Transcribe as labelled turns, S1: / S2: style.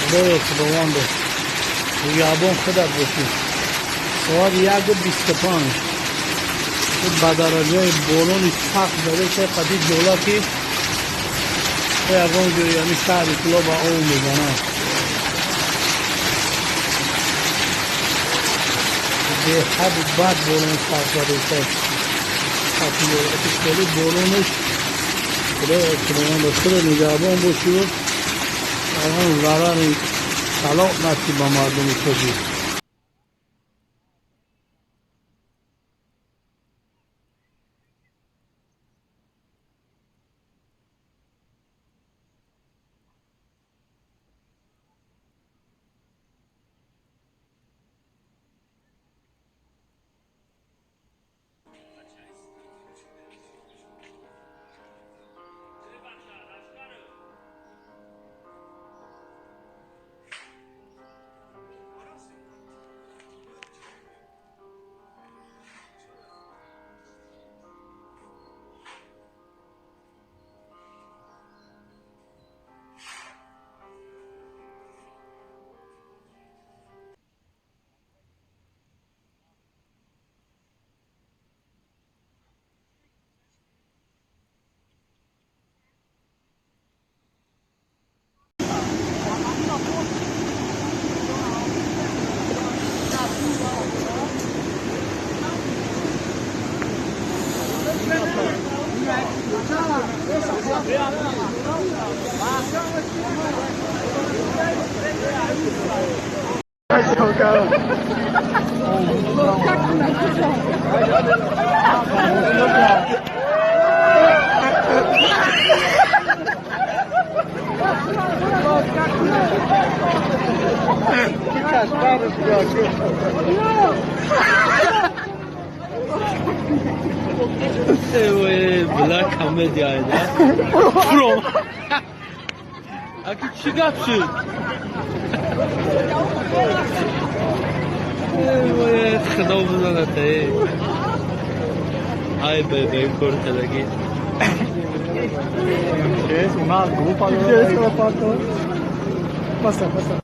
S1: Худоё, Худовандо, нигаҳбон худат бошӣ. Соат 1:25 ба дараҷаи борони сахт задаша, қади ҷола, ки ягон ҷои ҳами шаҳри Кӯлоб ба об мезанад. Беҳад бад борони сахт задаша, хеле боронаш. Худоё, Худовандо, худо нигаҳбон бошиву ягон зарари талоқ насиб ба мардуми тоҷик. Бла, комедия, да? Про. Аки чӣ гап шуд? Худо бизанад. Ай, бе кор кардагӣ.
S2: Una grupa. Pasa, pasa.